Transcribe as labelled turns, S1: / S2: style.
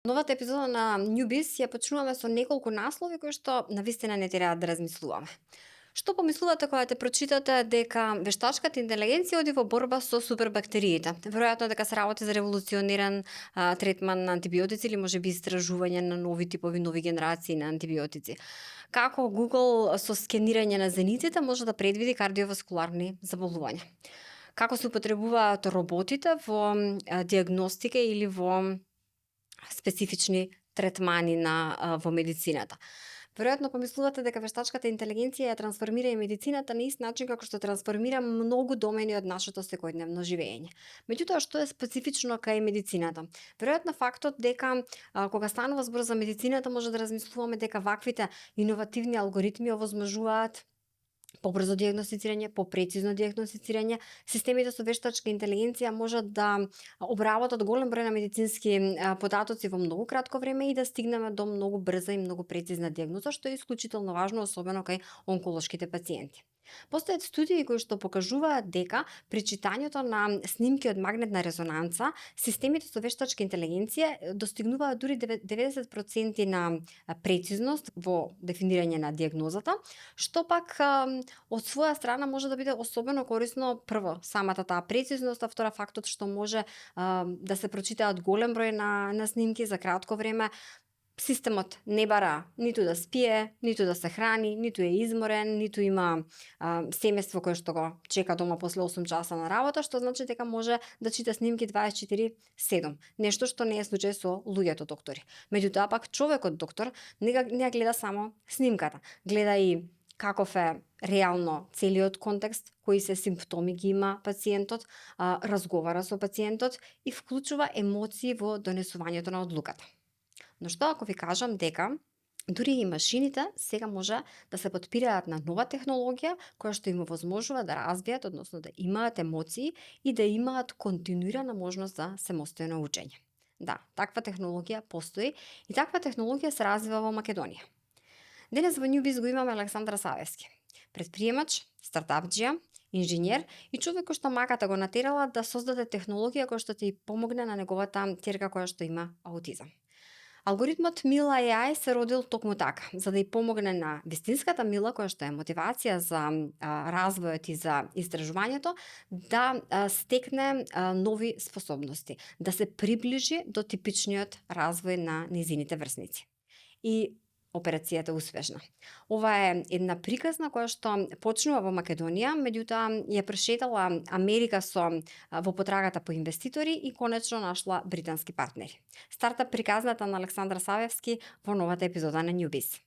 S1: Новата епизода на Newbiz ја почнуваме со неколку наслови кои што навистина не тераат да размислуваме. Што помислувате кога те прочитате дека вештачката интелигенција оди во борба со супербактериите? Веројатно дека се работи за револуциониран третман на антибиотици или можеби истражување на нови типови, нови генерации на антибиотици. Како Google со скенирање на зениците може да предвиди кардиоваскуларни заболувања? Како се употребуваат роботите во диагностика или во специфични третмани во медицината? Веројатно помислувате дека вештачката интелигенција ја трансформира и медицината на ист начин како што трансформира многу домени од нашето секојдневно живење. Меѓутоа, што е специфично кај медицината? Веројатно фактот дека кога станува збор за медицината може да размислуваме дека ваквите иновативни алгоритми овозможуваат побрзо дијагностицирање, попрецизно дијагностицирање. Системите со вештачка интелигенција можат да обработат голем број на медицински податоци во многу кратко време и да стигнеме до многу брза и многу прецизна дијагноза, што е исклучително важно, особено кај онколошките пациенти. Постојат студии кои што покажуваат дека при читањето на снимки од магнетна резонанца, системите со вештачка интелигенција достигнуваат дури 90% на прецизност во дефинирање на дијагнозата, што пак од своја страна може да биде особено корисно, прво, самата таа прецизност, а втора фактот што може да се прочитаат голем број на снимки за кратко време. Системот не бара ниту да спие, ниту да се храни, ниту е изморен, ниту има семејство кое што го чека дома после 8 часа на работа, што значи дека може да чита снимки 24/7. Нешто што не е случај со луѓето доктори. Меѓутоа пак човекот доктор не ја гледа само снимката, гледа и каков е реално целиот контекст, кои се симптоми ги има пациентот, разговара со пациентот и вклучува емоции во донесувањето на одлуката. Но што ако ви кажам дека дури и машините сега може да се подпираат на нова технологија која што им овозможува да развијат, односно да имаат емоции и да имаат континуирана можност за самостојно учење. Да, таква технологија постои и таква технологија се развива во Македонија. Денес во Newbiz го имаме Александра Савевски, предприемач, стартапџија, инженер и човек кој што маката го натерала да создаде технологија која што ќе помогне на неговата ќерка која што има аутизам. Алгоритмот Мила AI се родил токму така, за да ја помогне на вистинската Мила, која што е мотивација за развојот и за истражувањето, да стекне нови способности, да се приближи до типичниот развој на низините врсници. И операцијата е успешна. Ова е една приказна која што почнува во Македонија, меѓутоа ја прешетала Америка во потрагата по инвеститори и конечно нашла британски партнери. Старта приказната на Александра Савевски во новата епизода на Newbiz.